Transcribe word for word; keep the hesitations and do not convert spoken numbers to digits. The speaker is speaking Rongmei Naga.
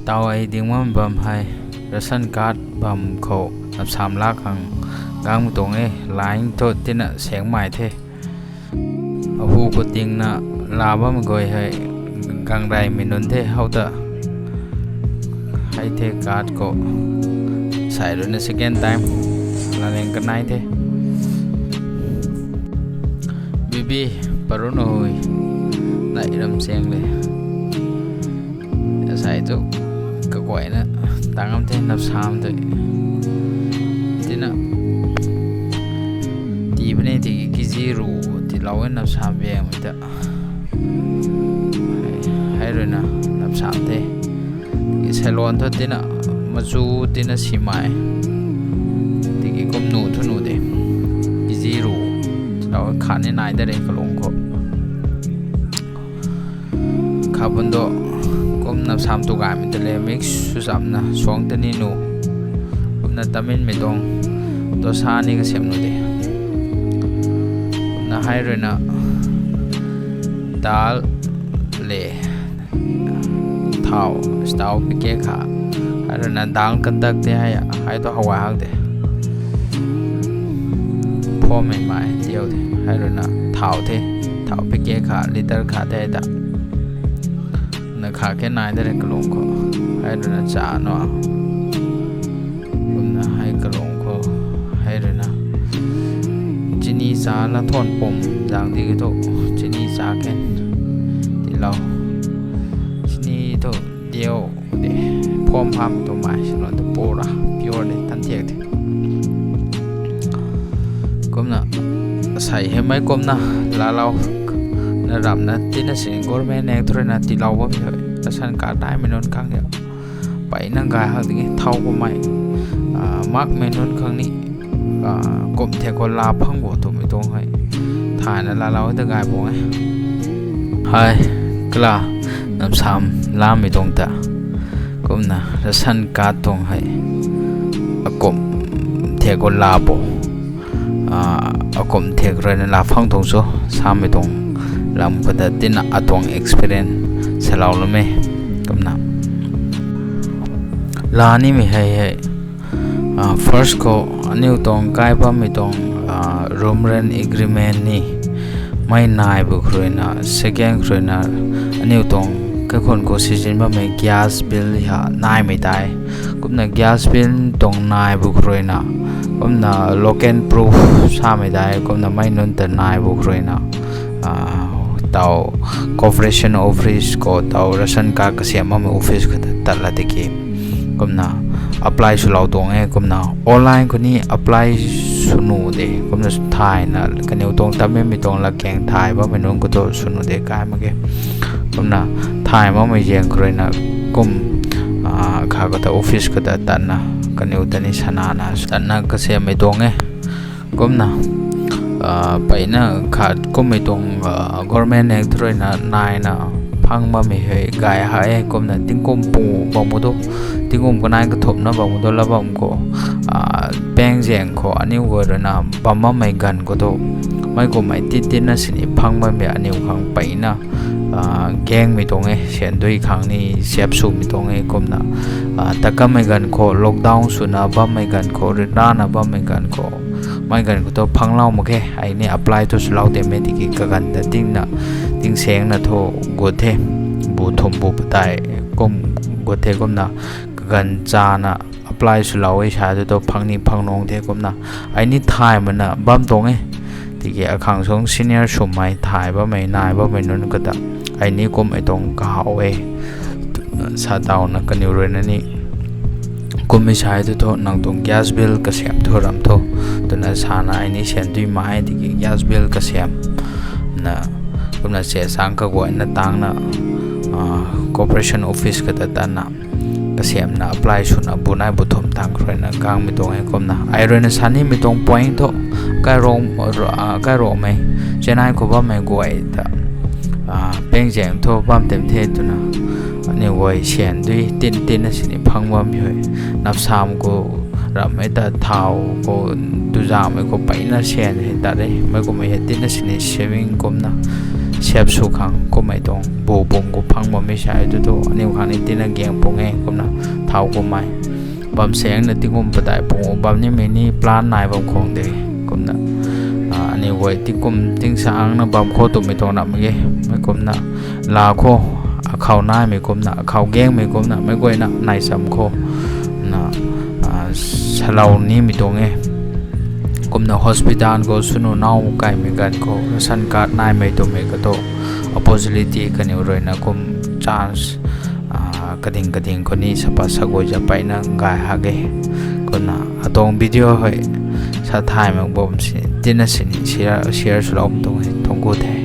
Tau ei ding bam bam hei, ration card bam khou napsam laa khang gangmei tuang e, line thu tina sengmei the. Ahu khou tingna laa bammei guay hei gang reymei nunc the how ta. Hei the card khou. Sei ruina second time laaleng kanei the. Bibi, parun ui, nai ram cheng le. Asei tu kaguayna tang ngam the napsam tei. Tina tii puni tiki kg ru tiilou e napsam biangmei ta. Hei ruina napsam the. Salon thu tina machu tina simei. Tiki kum nu thu nu de. Kg ru tiilou khat ni nai da re kalung khou. Kha bun do, kum napsam tu gaymei ta le mix sw chamna suang ta ni nu. Kumna taminmei tuang dosa ni kasiam nu de. Kumna hei ruina dal le thau, stau pike kha. Hei ruina dal kandak te hei, hei tu how hak de. Phammei mai tiau the. Hei ruina thau the. Thau pike kha, liter kha the ta. Na kha ke nai da re kalung khou. Hei ruina cha nu. Kumna hei kalung khou. Hei ruina chini cha la than pum zang di ki thu. Chini cha ken tiilou. Chini thu diau de. Pham pham tu mai salon tu pura pure de tan thiak the. Kumna sei hei mei kumna laalou na ramna tina sini government nek thu ruina tiilou bam the. Ration card naimei nunc khang ya. Peyna gay hak ding e thau kumei. Makmei nunc khang ni kum the khou laa phang bo twmei tuang hei. Thayna laalou ta gay bo e. Hei, kala, napsam laamei tuang ta. Kumna ration card tuang hei. Akum the khou laa bo. Akum the khou ruina laa phang tuang cho, samei tuang lam khou ta tina atuang experience salou lum e. Kumna laa nimei hei hei. First khou aniu tuang kai bammei tuang room rent agreement ni mei nai bu khou ruina, second khou ruina aniu tuang kaikhun khou sizin bammei gas bill ha naimei tei. Kumna gas bill tuang nai bu khou ruina, kumna local proof samei tei, kumna mei nunc ta nai bu khou ruina, tau corporation office khou tau ration card kasiam bammei office khou ta tat la tiki. Kumna apply swlou tuang e, kumna online khou ni apply sw nu de, kumna thayna kaniw tuang tammei tuang latkaeng thay bammei nunc khou tu sw nu de kai mak ge. Kumna thay makmei zaeng khou ruina kum kha khou ta office khou ta tatna kaniw ta ni sanana tatna kasiammei tuang e. Kumna peyna khat kummei tuang government nek thu ruina naina phang bammei hei gay ha e, kumna tingkum pu bam khou tu, tingkum kanei kathumhna bam khou tu la bam khou, paengzaeng khou aniu guay ruina bam bammei ganv khou tu, mei kummei tit titna sini phang bammei aniu khang peyna gaengmei tuang e, syan dui khang ni siap swmei tuang e. Kumna takammei ganv khou lockdown swna bammei ganv khou, ryanrana bammei ganv khou, mei ganv khou tu phanglou mak khe. Ai ni apply thu swlou tei mei tiki kaganv ta tingna, tingsaengna thu gut the, bu thum bu patai kum gut the. Kumna kaganv chana apply swlou e sa tu tu phang ni phang nung the. Kumna ai ni thay mana bam tuang e. Tiki akhang sung senior swmei thay bammei nai bammei nunc khou ta ai ni kummei tuang kahaw e. Sa tawna kaniw ruina ni kummei sai tu thu nang tuang gas bill kasiam thu ram thu twna sana ai ni syan dui mai tiki gas bill kasiam na, kumna se sang kaguayna tangna corporation office khou ta tatna kasiamna apply swna bu nai bu thum tang khou ruina gangmei tuang e. Kumna ai ruina sa nimei tuang point thu, kairomei Chennai khou bammei guay ta paengzaeng thu bam tem the twna aniu guay syan dui tin tinna sini phang bammei hei, napsam khou rammei ta thau khou tuzamei khou peyna syan hei tat e. Mei kummei hei tinna sini saving kumna sap sw khang kummei tuang bu pum khou phang bammei sa tu thu aniu khang ni tina gaeng pung e kumna thau kummei. Bam sangna tingkum padeih pung bam nimei ni plan nai bam khang de. Kumna aniu guay tingkum tingsangna bam khou twmei tuang ram ge. Mei kumna la khou akhou naimei kumna, akhou gaengmei kumna, meic guayna nai cham khou na salou nimei tuang e. Kumna hospital khou swnu nau kaimei ganv khou ration card naimei twmei kathu opportunity kaniw ruina kum chance kading kading khou ni sapa sagui za peyna gay hak e. Kumna atuang video hei sa thay mak bam si tina sini share swlou tuang e, tuang gu the.